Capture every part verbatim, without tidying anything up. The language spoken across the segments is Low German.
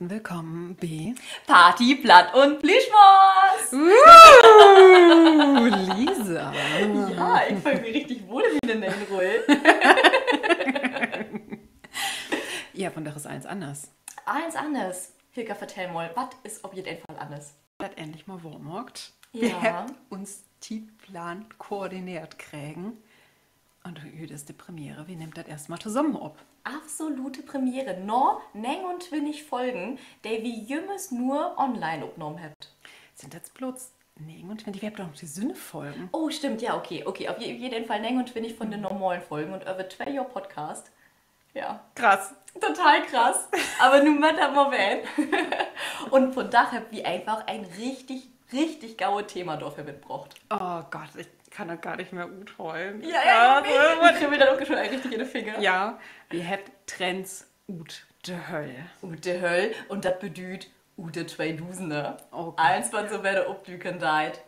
Willkamen bi Party, Platt un Plüschmors. Uh, Lisa. Ja, ik föhl mi richtig wohl in miene ne'e Rull. Ja, vundaag is allens anners. Allens anners. Hilka, vertell mal, wat is op jeden Fall anners? Dat endlich mal wohr maakt. Wi hebbt uns Tietplaan koordineert kregen. Un hüüt is de Premiere. Wi nehmt dat eerste Mal tosamen op. Absolute Premiere. Na negenuntwintig Folgen, de wi jümmers nur online opnahmen hebbt. Sünd dat blots negenuntwintig? Wi hebbt doch noch de Sünnerfolgen. Oh, stimmt. Ja, okay, okay. Op je-, jeden Fall negenuntwintig vun de normalen Folgen un över twee Johr Podcast. Ja. Krass. Total krass. Aver nu mööt dat mal ween. Un vundaag hebbt wi eenfach en richtig, richtig gode Thema dorför mitbrocht. Oh Gott, ik kann dat gor nich mehr uthollen. Ja, ja, ja, ik kribbelt dat ok schon richtig in de Finger. Ja, wi hebbt Trends ut de Höll. Ut de Höll. Un dat bedüüdt ut de Tweedusender. Allens, wat so wedder opdüken deit.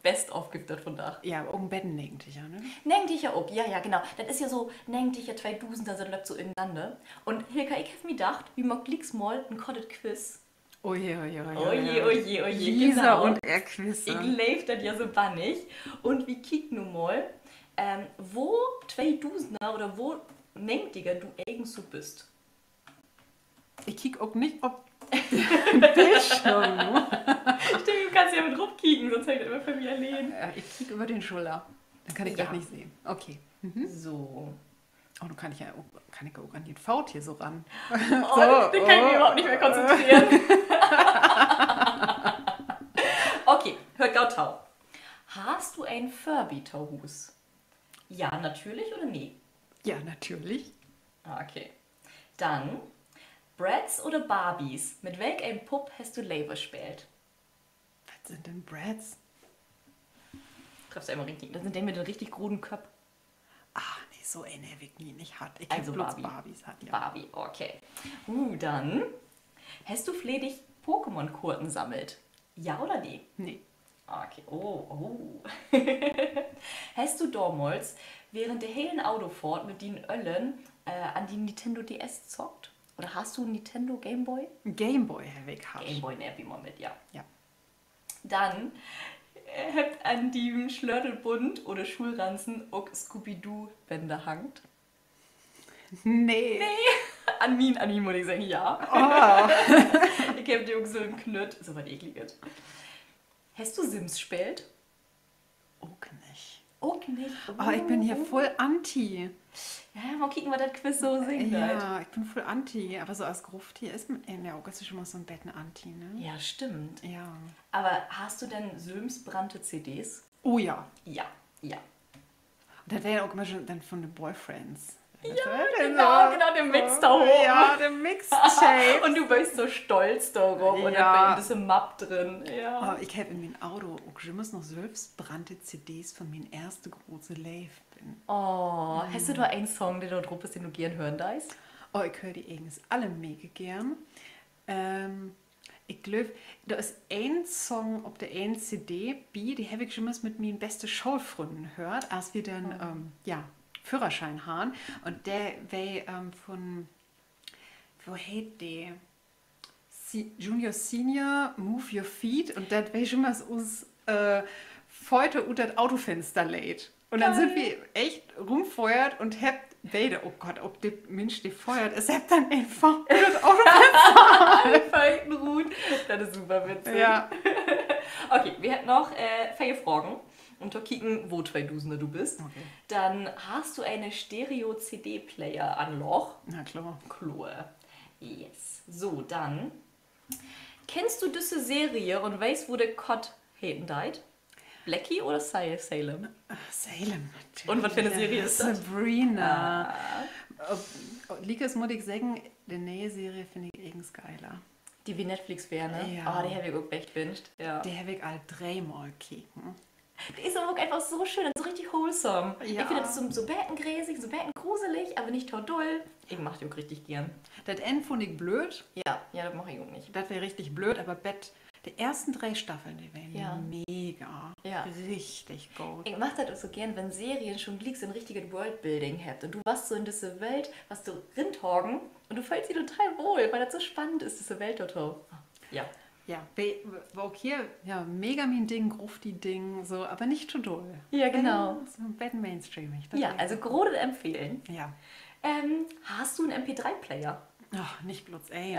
Best of gifft dat vundaag. Ja, ok en beten Negentiger, ne? Negentiger ok, ja, ja, genau. Dat is ja so, Negentiger, Tweedusender, dat löppt so inenanner. Un Hilka, ik heff mi dacht, wi maakt glieks mal en kortet Quiz. Oh je, oh je, oh je, oh je. Lisa un ehr Quiz. Ik leev dat ja so bannig. Un wi kiekt nu mal, wo Tweedusender oder wo Negentiger du egens so büst. Ik kiek ok nich op den Bildschirm. Stimmt, du kannst ja mit rupkieken, sonst heff ik dat jümmer för mi alleen. Ik kiek över de Schuller. Denn kann ik dat nich sehn. Okay. So. Oh, nu kann ik ja ok, kann ik ok an den Foot hier so ran. Oh, denn kann ik mi överhaupt nich mehr konzentreren. Okay, höört goot to. Harrst du en Furby to Huus? Ja, natürlich oder nee? Ja, natürlich. Okay. Denn, Bratz oder Barbies? Mit welk en Pupp hest du lever speelt? Wat sünd denn Bratz? Dröffst eenmal rinkieken. Dat sünd de mit den richtig groten Köpp. Ah, nee, so een heff ik nie nich hatt. Ik heff blots Barbies hatt, ja. Barbie, okay. Uh, denn, hest du fledig Pokémon-Koorten sammelt? Ja oder nee? Nee. Okay, oh, oh. Hest du domals während de helen Autofahrt mit dien Öllern an dien Nintendo D S zockt? Oder harrst du en Nintendo Game Boy? Game Boy heff ik hatt. Game Boy nehm wi mal mit, ja. Denn, hebbt an dien Slötelbund oder Schoolranzen ok Scooby-Doo-Bänner hangt? Nee. Nee. An mien, an mien mutt ik seggen, ja. Ik heff de ok so inknütt, so wat Ekliget. Hest du Sims speelt? Ok nich. Ok nich? Oh, ik bün hier vull anti. Ja, mal kieken, wat dat Quiz so seggt. Ja, ik bün vull anti, aver so as Grufti is man een ja ok, is schon mal so 'n beten anti, ne? Ja, stimmt. Ja. Aver harrst du denn sülvst brannte C Ds? Oh ja. Ja, ja. Dat weer ok jümmer denn vun de Boyfriends. Ja, genau, genau, de Mixtape. Ja, de Mixtape. Un du weerst so stolt dorop un denn weer in düsse Mapp drin. Ja. Ik heff in mien Auto ok jümmers noch sülvst brannte C Ds vun mien eerste grote Leev binnen. Oh, hest du dor en Song, de dor drup is, den du geern hören deist? Oh, ik höör de egens alle mega geern. Ik glööv, dor is een Song op de een C D bi, de heff ik jümmers mit mien beste Schoolfründin höört, as wi denn, ja, Föhrerschien harrn. Un de weer vun, wo heet de? Junior Senior, Move Your Feet. Un dat weer jümmers us Fööt ut dat Autofinster-Leed. Un denn sünd wi echt rumföhrt un hebbt beide, oh Gott, ok de Minsch, de föhrt is, hebbt denn eenfach ut dat Autofinster. Dat is super witzig. Okay, wi hebbt noch veer Fragen, üm to kieken, wo Tweedusender du büst. Denn, harrst du ene Stereo-C-D-Player-Anlaag? Na klor. Klor. Yes. So, denn, kennst du düsse Serie un weetst, wo de Katt heten deit? Blackie oder Salem? Salem, natürlich. Un wat för 'ne Serie is dat? Sabrina. Liekers mutt ik seggen, de ne'e Serie finn ik egens geiler. De bi Netflix weer, ne? Oh, de heff ik ok wegbinged. De heff ik al dreemal keken. De is aver ok eenfach so schöön, so richtig wholesome. Ik finn, dat is so, so beten gräsig, so beten gruselig, aver nich to dull. Ik mag de ok richtig geern. Dat Enn funn ik blööd. Ja, ja, dat mag ik ok nich. Dat weer richtig blööd, aver bet De eersten dree Staffeln, de weren mega. Richtig goot. Ik mag dat ok so geern, wenn Serien schon gliek so 'n richtiget Worldbuilding hebbt. Un du warrst so in düsse Welt, warrst du rintagen un du föhlst di total wohl, wiel dat so spannend is, düsse Welt dor to. Ja. Ja, wo, wo ok hier, ja, mega mien Ding, Grufti-Ding, so, aver nich to dull. Ja, genau. So 'n beten mainstreamig. Ja, also grote Empfehlen. Ja. Harrst du en M P-dree-Player? Ach, nich blots een.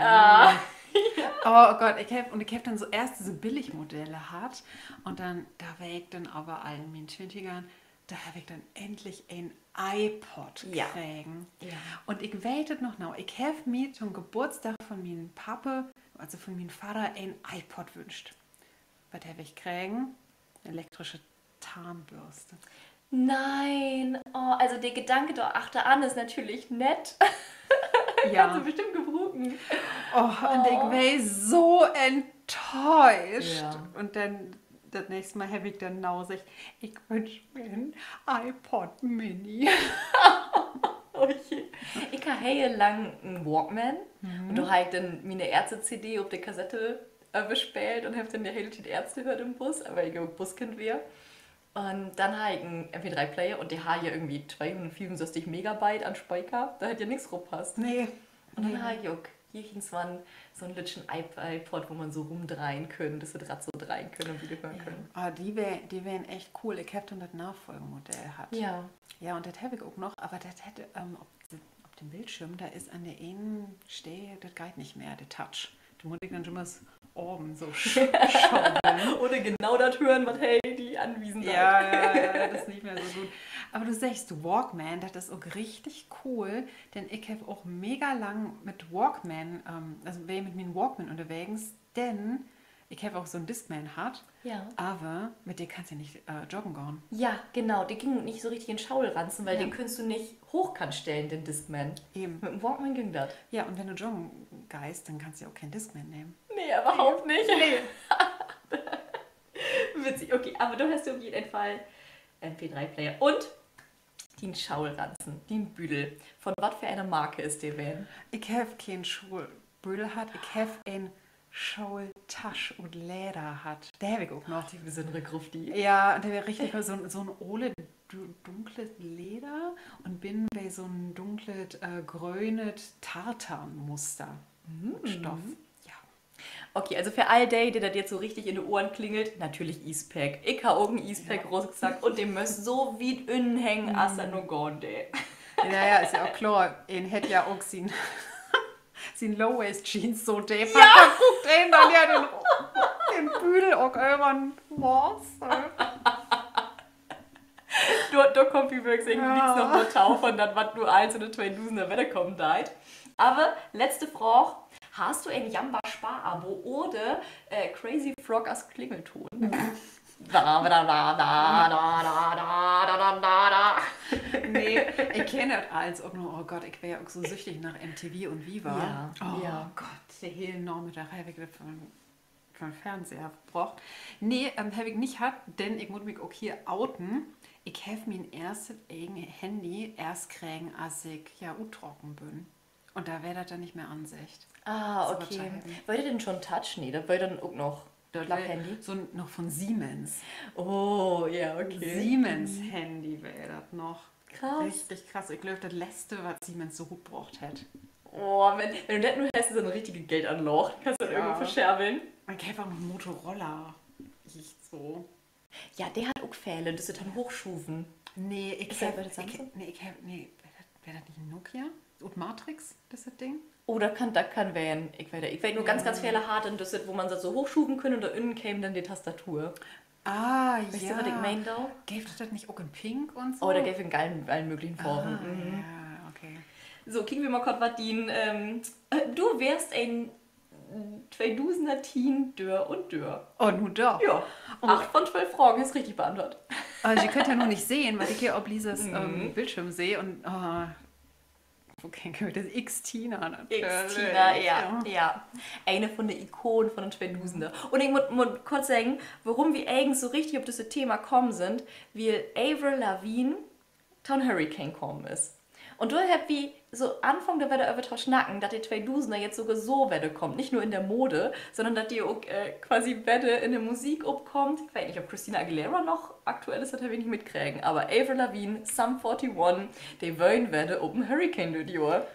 Oh Gott, ik heff, un ik heff denn so eerst düsse Billigmodelle hatt un denn, dor weer ik denn aver al in mien Twintigern, dor heff ik denn endlich en iPod kregen. Un ik weet dat noch nau, ik heff mi to'n Geburtsdag von mien Pappe, also von mien Vadder, en iPod wünscht. Wat heff ik kregen? Elektrische Tahnbörste. Nee, oh, also de Gedanke dor achteran is natürlich nett. Kannst du bestimmt gebruken. Oh, un ik weer so enttäuscht. Un denn, dat nächste Mal heff ik denn nau seggt: Ik wünsch mi en iPod Mini. Ik harr heel lang en Walkman. Un dor harr ik denn miene Ärzte-C D op de Kassette överspeelt un heff denn de hele Tiet Ärzte höört in'n Bus, wiel ik ja ok Buskind weer. Un denn harr ik en M P-dree-Player un de harr ja irgendwie tweehunnertfiefunsösstig Megabyte an Speicher. Dor hett ja nix ruppasst. Un denn harr ik ok jichtenswann so'n lüttschen iP-, iPod, wo man so rumdreihen kunn, dat dat so dreihen kunn un wieder hören kunn. Ah, de weer-, de weren echt cool. Ik heff denn dat Nafolgemodell hatt. Ja, un dat heff ik ok noch, aver dat hett, op de, op den Bildschirm, dor is an de een Steed, dat geiht nich mehr, de Touch. Dor mutt ik denn jümmers aven so sch-, schuven. Oder genau dat hören, wat he di anwiesen deit. Ja, dat is nich mehr so goot. Aver du seggst Walkman, dat is ok richtig cool, denn ik heff ok mega lang mit Walkman, also weer mit mien Walkman ünnerwegens, denn ik heff ok so'n Discman hatt, aver mit de kannst ja nich joggen gahn. Ja, genau, de güng nich so richtig in Schaulranzen, wiel den kunnst du nich hoochkant stellen, den Discman. Even. Mit 'n Walkman güng dat. Ja, un wenn du joggen geihst, denn kannst du ja ok keen Discman nehmen. Nee, överhaupt nich. Witzig, okay, aver du hest op jeden Fall M P-dree-Player un dien Schaulranzen, dien Büdel. Von wat för ene Marke is de ween? Ik heff keen Schaulbüdel hatt, ik heff en Schaultasch ut Leder hatt. De heff ik ok noch. De besünnere Grufti. Ja, un de weer richtig so'n, so'n ole, du-, dunklet Leder un binnen weer so'n dunklet, grönet Tartanmuster. Stoff. Ja. Okay, also för all de, de dat jetzt so richtig in de Ohren klingelt, natürlich Eastpak. Ik harr ok en Eastpak-Rucksack un de müss so wiet ünnen hangen, as dat nur gahn dee. Ja, ja, is ja ok kloor. Een hett ja ok sien, sien Low-Waist-Jeans so deep. Dor bruukt een denn ja den, den Büdel ok över'n Hals. Dor, dor kummt wi würklich nix noch mal to von dat, wat nu allens in de Tweedusender wedderkamen deit. Aver letzte Fraag: Harrst du en Jamba-Sparabo oder Crazy Frog as Klingeltoon? Nee, ik kenn dat allens ok noch. Oh Gott, ik weer ja ok so süchtig na M T V un Viva. Oh Gott, de helen Namiddag heff ik dat vör'n Fernseher verbrocht. Nee, heff ik nich hatt, denn ik mutt mi ok hier outen. Ik heff mien eerstet egen Handy eerst kregen, as ik, ja, uttrocken bün. Un dor weer dat denn nich mehr anseggt. Weer dat denn schon Touch? Nee, dat weer denn ok noch Klapphandy? So noch von Siemens. Oh, ja, okay. Siemens-Handy weer dat noch. Richtig krass. Ik glööv, dat letzte, wat Siemens so rutbrocht hett. Oh, wenn, wenn du dat nu hest, is dat 'ne richtige Geldanlaag. Kannst dat irgendwo verscherbeln. Man kann ok noch Motorola. Nich so. Ja, de hett ok vele, düsse to'n Hoochschuven. Nee, ik heff, nee, ik heff, nee, weer dat, weer dat nich Nokia? Ut Matrix, düsset Ding? Oh, dat kann, dat kann ween. Ik weet, ik weet nur, ganz, ganz vele harrn düsset, wo man dat so hoochschuven kunn un dor ünnen keem denn de Tastatur. Ah, weetst du, wat ik meen, do? Geev dat dat nich ok in Pink un so? Oh, dat geev dat in allen, allen mööglichen Farven. So, kieken wi mal kort, wat dien, du weerst en Tweedusender-Teen dör un dör. Oh, nu doch. Ja. Acht von twölf Fragen is richtig beantwoort. Ji köönt ja nu nich sehn, wat ik hier op Lisas Bildschirm seh un, wo kenn ik dat? X-Tina natürlich. X-Tina, ja, ja. Ene von de Ikonen von de Tweedusender. Un ik mutt, mutt kort seggen, worüm wi egens so richtig op düsse Thema kamen sünd, wiel Avril Lavigne to'n Hurricane kamen is. Un dor hebbt wi so anfungen, dor wedder över to snacken, dat de Tweedusender jetzt sogor so wedder kummt. Nich nur in de Mode, sünnern dat de ok quasi wedder in de Musik opkummt. Ik weet nich, of Christina Aguilera noch aktuell is, dat heff ik nich mitkregen. Aver Avril Lavigne, Sum forty-one, de weren wedder op en Hurricane düt Johr.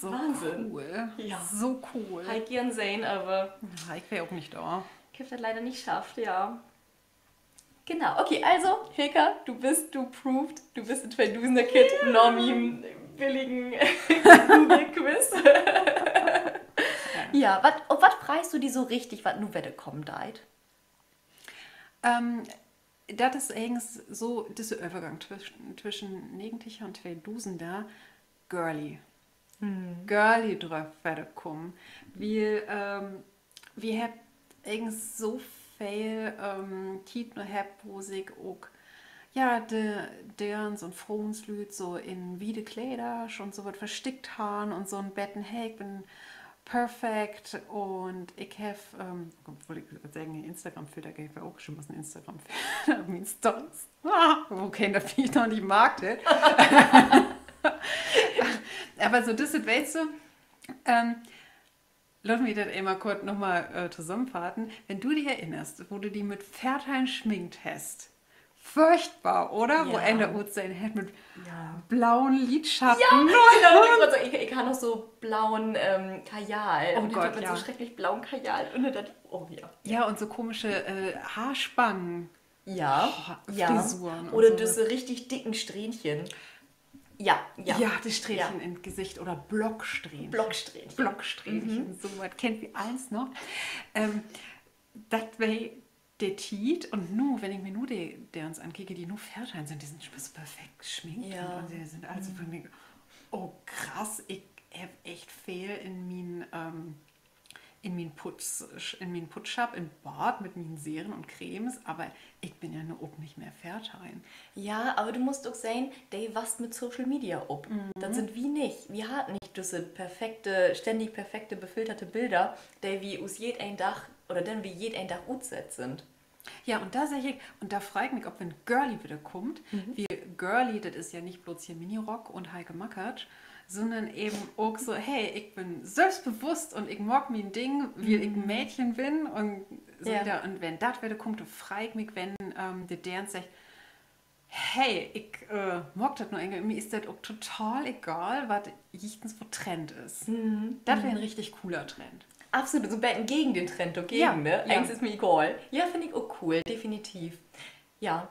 Wahnsinn. So cool. Harr ik geern sehn, aver ik weer ok nich dor. Ik heff dat leider nich schafft, ja. Genau, okay, also, Hilka, du büst, du proved, du büst en Tweedusender-Kind na mien billigen Google-Quiz. Ja, wat, op wat freist du di so richtig, wat nu wedder kamen deit? Dat is egens so, düsse Övergang twüschen, twüschen Negentiger un Tweedusender, Girly. Girly dröff wedder kamen. Wiel, wi hebbt egens so veel Tiet nu hatt, wo sik ok, ja, de Deerns un Froenslüüd so in wiede Kleder un so wat verstickt harrn un so 'n beten, hey, ik bün perfekt un ik heff, wull ik seggen, Instagram-Filter, geev ja ok jümmers en Instagram-Filter op mien Stories. Wokeen dat villicht noch nich markt hett. Aver so, düsset, weetst du, laat mi dat eenmal kort noch mal tosamenfaten. Wenn du di erinnerst, wo du di mit veerteihn schminkt hest. Furchtbar, oder? Wo een dor utsehn hett mit blauen Lidschatten. Ik harr noch so blauen Kajal. Un ik heff mit so schrecklich blauen Kajal ünner dat, ja, un so komische Haarspangen. Ja, Frisuren oder düsse richtig dicken Strähnchen. Ja, de Strähnchen in't Gesicht oder Blocksträhnchen. Blocksträhnchen, so wat kennt wi allens noch. Dat weer de Tiet. Un nu, wenn ik mi nu de Deerns ankiek, de nu veerteihn sünd, de sünd so perfekt schminkt un de sünd all so, wo ik denk, oh krass, ik heff echt veel in mien in mien Putzschapp, in Bad mit mien Seren un Cremes, aver ik bün ja nu ok nich mehr veerteihn. Ja, aver du musst ok sehn, de wasst mit Social Media op. Dat sünd wi nich. Wi harrn nich düsse perfekte, stännig perfekte, befilterte Biller, de wi us jedeen Dag, oder den wi jedeen Dag utsett sünd. Ja, un dor segg ik, un dor frei ik mi op, wenn Girly wedder kummt, wiel Girly, dat is ja nich blots hier Minirock un Heike Makatsch, sünnern even ok so, hey, ik bün sülvstbewusst un ik maak mien Ding, wiel ik en Mädchen bün un so wieder. Un wenn dat wedder kummt, dor frei ik mi, wenn de Deerns seggt, hey, ik maak dat nu eenmal, mi is dat ok total egal, wat jichtenswo Trend is. Dat weer en richtig cooler Trend. Absolut, so 'n beten gegen den Trend dorgegen, ne? Egens is mi egal. Ja, finn ik ok cool, definitiv. Ja.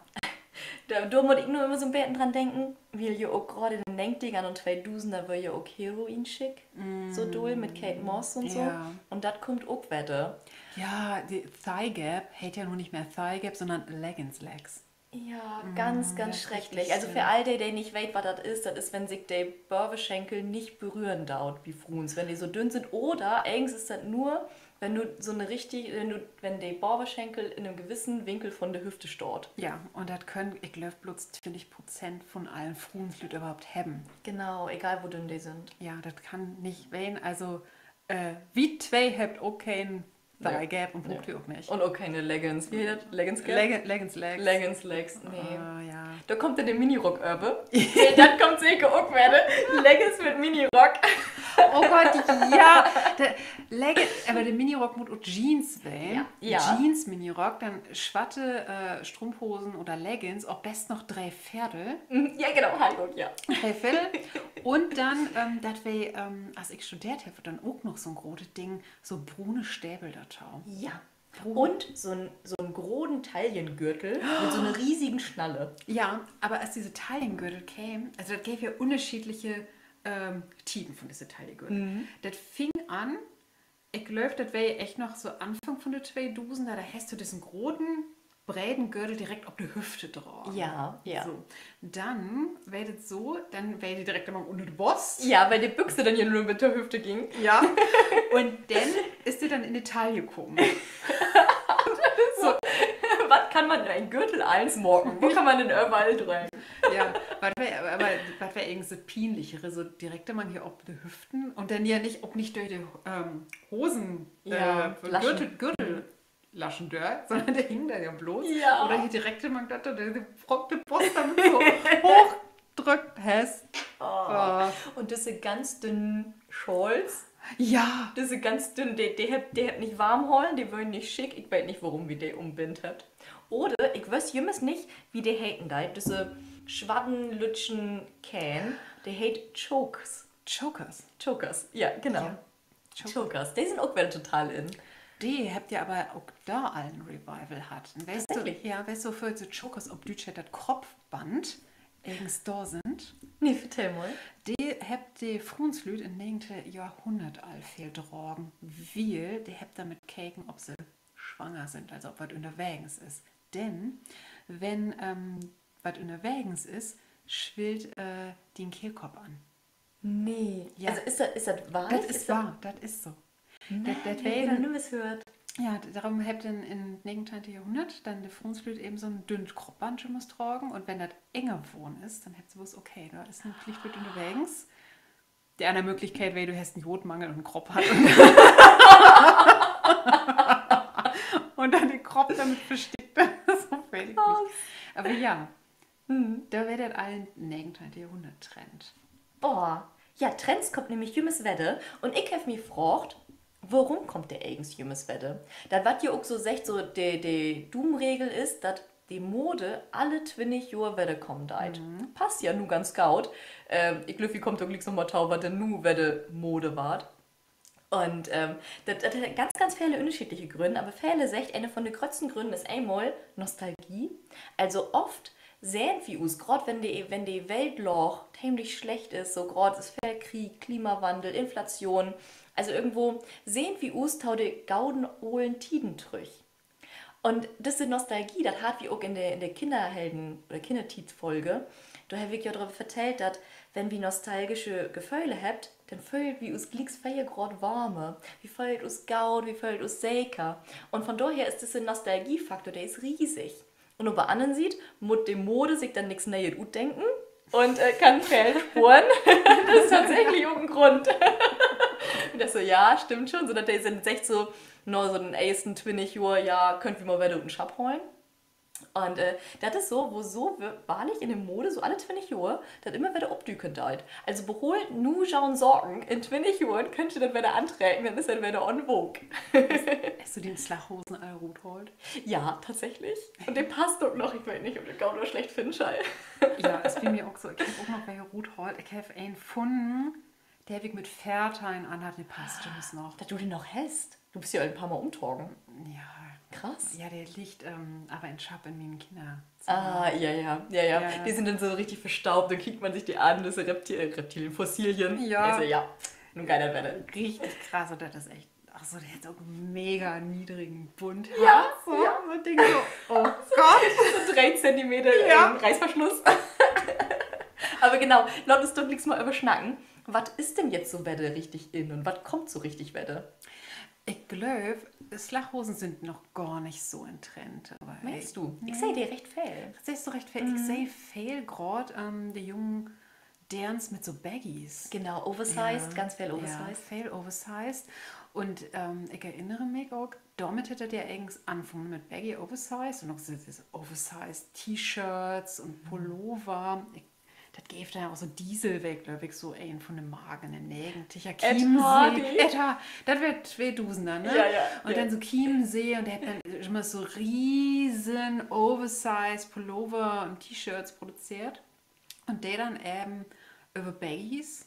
Dor, dor mutt ik nu jümmer so 'n beten dran denken, wiel ja ok graad in de Negentigern un Tweedusender weer ja ok Heroin schick. So dull mit Kate Moss un so. Un dat kummt ok wedder. Ja, de Thigh Gap heet ja nu nich mehr Thigh Gap, sünnern Leggings Legs. Ja, ganz, ganz schrecklich. Also för all de, de nich weet, wat dat is, dat is, wenn sik de Böverschenkel nich berühren doot bi Fruens, wenn de so dünn sünd. Oder egens is dat nur, wenn du so 'ne richtig, wenn du, wenn de Böverschenkel in 'nem gewissen Winkel von de Hüfte staht. Ja, un dat köönt, ik glööv, blots twintig Prozent von allen Fruenslüüd överhaupt hebben. Genau, egal wo dünn de sünd. Ja, dat kann nich ween. Also wi twee hebbt ok keen Thigh Gap un bruukt wi ok nich. Un ok kene Leggings. Wo heet dat? Leggings Gap? Leggings Legs. Leggings Legs, nee. Dor kummt denn de Minirock över. Nee, dat kummt seker ok wedder. Leggings mit Minirock. Oh Gott, ja. Aver de Minirock mutt ok Jeans ween. Jeans-Minirock, denn swatte Strumphosen oder Leggings, op best noch dree Veerdel. Ja, genau, harr ik ok, ja. Dree Veerdel. Un denn, dat weer, as ik studeert heff, denn ok noch so 'n grote Ding, so brune Stevel dorto. Ja. Un so 'n, so 'n groten Taillengürtel mit so 'ne riesigen Schnalle. Ja, aver as disse Taillengürtel kemen, also dat geev ja ünnerscheedliche Typen von disse Taillengürtel. Dat fing an, ik glööv, dat weer echt noch so Anfang von de Tweedusender, dor hest du dissen groten, breden Gürtel direkt op de Hüfte dragen. So. Denn weer dat so, denn weer de direkt immer ünner de Bost. Ja, wiel de Büx denn ja nur bit to de Hüfte güng. Ja. Un denn is de denn in de Taille kamen. So, wat kann man in en Gürtel allens maken? Wo kann man den överall dregen? Ja, wat weer, aver wat weer egens dat Pienlichere? So direkt immer hier op de Hüften un denn ja nich, ok nich dör de Hosen, Gürtel, Gürtellaschen dör, sünnern de hingen dor ja blots. Oder hier direkt immer dat, de Bost denn so hooch drückt hest. Un düsse ganz dünnen Schals. Ja. Düsse ganz dünnen, de, de hebbt, de hebbt nich warm hollen, de weren nich schick. Ik weet nich, worüm wi de umbindt hebbt. Oder ik wüss jümmers nich, wie de heten deit. Düsse swatten, lüttschen Kään, de heet Chokers. Chokers. Chokers, ja, genau. Chokers, de sünd ok wedder total in. De hebbt ja aver ok dor al en Revival hatt. Un weetst du, ja, weetst du, woför so Chokers op Düütsch heet dat Kroppband, egens dor sünd? Nee, vertell mal. De hebbt de Fruenslüüd in't negenteihnte Johrhunnert al veel dragen, wiel de hebbt dormit keken, of se swanger sünd, also of wat ünnerwegens is. Denn wenn, ähm, wat ünnerwegens is, swillt, äh, dien Kehlkopp an. Nee. Ja. Also is dat, is dat wahr? Dat is wahr, dat is so. Dat, dat weer denn, ja, dorüm hebbt denn in't negenteihnte Johrhunnert denn de Fruenslüüd even so'n dünn Kroppband jümmers dragen. Un wenn dat enger worrn is, denn hebbt se wusst, okay, dor is nu villicht wat ünnerwegens. De anner Mööglichkeit weer, du hest en Jodmangel un en Kroppband. Un denn de Kropp dormit verstickt. So weet ik nich. Aver ja, dor weer dat al in't negenteihnte Johrhunnert Trend. Boah. Ja, Trends kummt nämlich jümmers wedder. Un ik heff mi fraagt, worüm kummt de egens jümmers wedder? Dat, wat ja ok so seggt, so de, de Duumregel is, dat de Mode alle twintig Johr wedderkamen deit. Passt ja nu ganz goot. Ähm, ik glööv, wi kaamt ok glieks noch mal to, wat denn nu wedder Mode warrt. Un, ähm, dat, dat hett ganz, ganz vele ünnerscheedliche Grünn, aver vele seggt, een von de gröttsten Grünn is eenmal Nostalgie. Also oft sehnt wi us, graad wenn de, wenn de Weltlaag temlich slecht is, so graad is veel Krieg, Klimawandel, Inflation, also irgendwo sehnt wi us to de goden olen Tieden trüch. Un düsse Nostalgie, dat harrn wi ok in de, in de Kinnerhelden- oder Kinnertietsfolge. Dor heff ik ja dröver vertellt, dat, wenn wi nostalgische Geföhle hebbt, denn föhlt wi us glieks veer Graad warmer. Wi föhlt us goot, wi föhlt us seker. Un von dorher is düsse Nostalgiefaktor, de is riesig. Un op de anner Siet mutt de Mode sik denn nix Nee'et utdenken un, äh, kann veel sporen. Dat is tatsächlich ok en Grund. Un dat so, ja, stimmt schon, so dat de denn seggt so, na, so den eersten twintig Johr, ja, köönt wi mal wedder ut den Schapp halen. Un, äh, dat is so, wo so w-, wahrlich in de Mode so alle twintig Johr dat immer wedder opdüken deit. Also behoolt nu jo'n Saken, in twintig Johren köönt ji dat wedder antrecken, denn is dat wedder en vogue. Hest du dien Slaghosen al ruthaalt? Ja, tatsächlich. Un de passt ok noch. Ik weet nich, of ik dat goot oder slecht finnen schall. Ja, is bi mi ok so. Ik heff ok noch welke ruthaalt. Ik heff een funnen, de heff ik mit veerteihn anhatt, de passt jümmers noch. Dat du den noch hest? Du büst ja al en poor Mal ümtagen. Ja. Krass. Ja, de liggt, ähm, aver in Schapp in mien Kinner- Ah, ja, ja, ja, ja. De sünd denn so richtig verstaubt, denn kiekt man sik de an, düsse Reptil-, Reptilien, Fossilien. Ja. Also, ja, nu geiht dat wedder. Richtig krass, un dat is echt, ach so, de hett ok en mega niedrigen Bund. Ja, so, ja. So Ding so, oh Gott. So dree Zentimeter, ja, ähm, Reißverschluss. Aver genau, laat uns doch glieks mal över snacken. Wat is denn jetzt so wedder richtig in un wat kummt so richtig wedder? Ik glööv, Slaghosen sünd noch gor nich so in Trend, aver meenst du? Ik seh de recht veel. Sehst du recht veel? Ik seh veel graad, ähm, de jungen Deerns mit so Baggies. Genau, oversized, ganz veel oversized. Ja, veel oversized. Un, ähm, ik erinner mi ok, dormit hett dat ja egens anfungen, mit Baggy, oversized un ok so, so oversized T-Shirts un Pullover. Ik, dat geev denn ok so Diesel, weer, glööv ik, so een von de Marken in de negentiger. Ed Chiemsee. Hardy. Ed Ha-, dat weer tweedusender, ne? Ja, ja. Un denn so Chiemsee un de hebbt denn jümmer so riesen oversized Pullover un T-Shirts produzeert. Un de denn even över Baggies.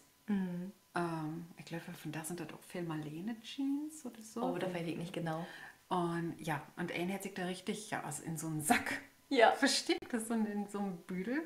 Ähm, ik glööv, vundaag sünd dat ok veel Marlene-Jeans oder so. Oh, dat weet ik nich genau. Un ja, un een hett sik dor richtig, ja, as in so'n Sack verstickt, as in, in so'n Büdel.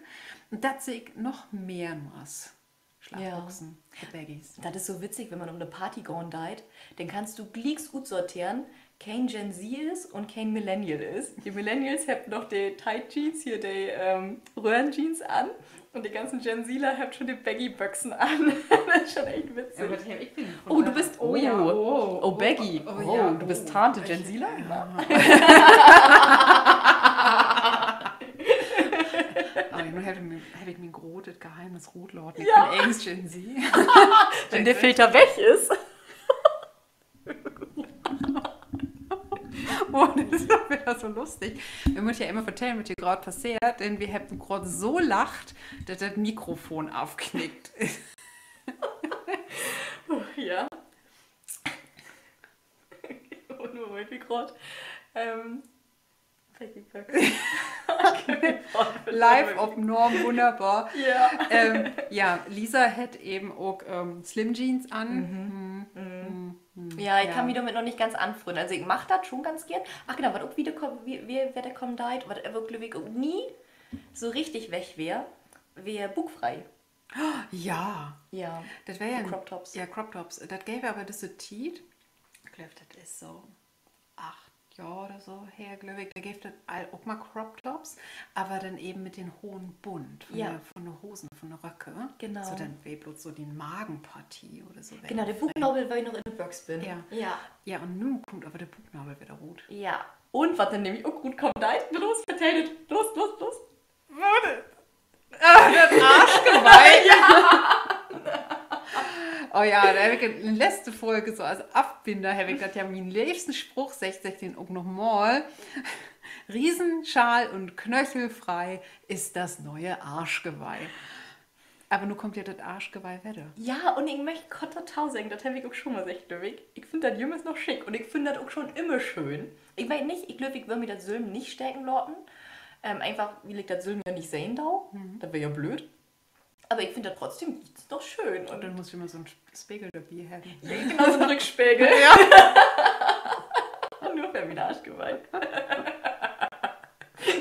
Un dat seh ik noch mehr as Slagbüxen, de Baggies. Dat is so witzig, wenn man op 'ne Party gahn deit, denn kannst du glieks utsorteren, keen Gen Z is un keen Millennial is. De Millennials hebbt noch de Tight Jeans hier, de, ähm, Röhrenjeans an. Un de ganzen Gen Zler hebbt schon de Baggy-Büxen an. Dat is schon echt witzig. Ja, wat heff ik denn? Oh, du büst, oh, ja, oh, oh, Baggy. Oh, du büst Tante Gen Zler? Ja. Aver nu heff ik mi, heff ik mien grotet Geheimnis rutlaten. Ik bün egens Gen Z. Wenn de Filter weg is. Oh, dat is so weer dat so lustig. Wi mööt ja immer vertellen, wat hier graad passeert, denn wi hebbt graad so lacht, dat dat Mikrofon afknickt is. Ja. Un wo weren wi graad? Ähm, Peggy Pöck. Live-Opnahmen, wunnerbor. Ja. Ähm, ja, Lisa hett even ok, ähm, Slim Jeans an. Ja, ik kann mi dormit noch nich ganz anfreunden. Also, ik mag dat schon ganz geern. Ach, genau, wat ok wedder, wedderkamen deit, wat aver, glööv ik, ok nie so richtig weg weer, weer buukfree. Ja. Ja, dat weer ja Crop Tops. Ja, Crop Tops. Dat geev aver düsse Tiet, ik glööv, dat is so acht Johr oder so her, glööv ik, dor geev dat al ok mal Crop Tops, aver denn even mit den hohen Bund von de, von de Hosen, von de Röcke. So, denn weer blots so de Magenpartie oder so. Genau, de Buuknavel weer noch in de Böx binnen. Ja, un nu kummt aver de Buuknavel wedder rut. Ja. Un wat denn nämlich ok rutkamen deit, los, vertell dat, los, los, los. Dat Arschgeweih. Oh ja, dor heff ik in de letzte Folge so as Afbinner, heff ik dat ja, mien leevsten Spruch, segg, segg den ok noch mal: Riesenschal und knöchelfrei ist das neue Arschgeweih. Aver nu kummt ja dat Arschgeweih wedder. Ja, un ik möcht kort dorto seggen, dat heff ik ok schon mal seggt, glööv ik. Ik finn dat jümmers noch schick un ik finn dat ok schon jümmer schöön. Ik weet nich, ik glööv, ik wöör mi dat sülm nich steken laten. Ähm, eenfach, wiel ik dat sülm ja nich sehn do. Dat weer ja blööd. Aver ik finn dat trotzdem jümmers noch schöön. Un denn musst du jümmer so'n Spegel dorbi hebben. Ja, genau, so'n Rückspegel. Un nu weer mien Arschgeweih.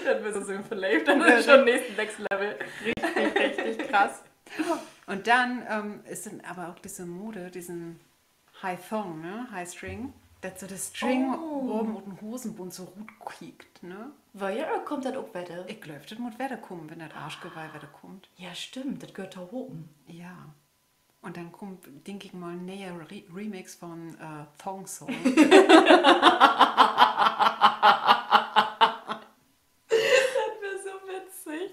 Denn büst du so verleevt, denn is schon nächsten Next Level. Richtig, richtig krass. Un denn, ähm, is denn aver ok düsse Mode, düssen High Thong, ne? High String. Dat so de String baven ut den Hosenbund so rutkiekt, ne? Weer ja, kummt dat ok wedder? Ik glööv, dat mutt wedderkamen, wenn dat Arschgeweih wedderkummt. Ja, stimmt, dat höört tohopen. Ja. Un denn kummt, denk ik mal, en ne'er Re-, Remix von, äh, Thong Song. Dat weer so witzig.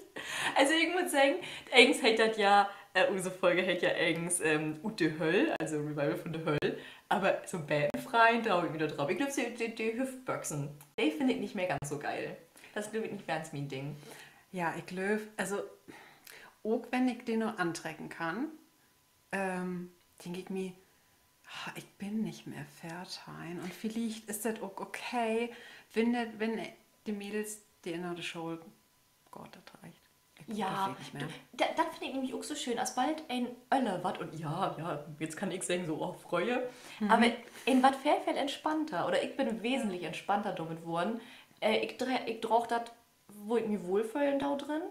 Also, ik mutt seggen, egens heet dat ja, äh, use Folge heet ja egens, ähm, Ut de Höll, also Revival von de Höll. Aver so 'n beten freien do ik mi dor drop. Ik glööv, de, de, de Hüftböxen, de finn ik nich mehr ganz so geil. Dat is, glööv ik, nich mehr ganz mien Ding. Ja, ik glööv, also, ok wenn ik de noch antrecken kann, ähm, denk ik mi, ah, ik bün nich mehr veerteihn. Un villicht is dat ok okay, wenn dat, wenn de Mädels, de na de School gaht, dat dreggt. Ja, dat finn ik nämlich ok so schöön, asbald een öller warrt, un ja, ja, jetzt kann ik seggen, so, oh, fröher. Aver een warrt veel, veel entspannter, oder ik bün wesentlich entspannter dormit worrn. Äh, ik dra-, ik draag dat, wo ik mi wohlföhlen do drin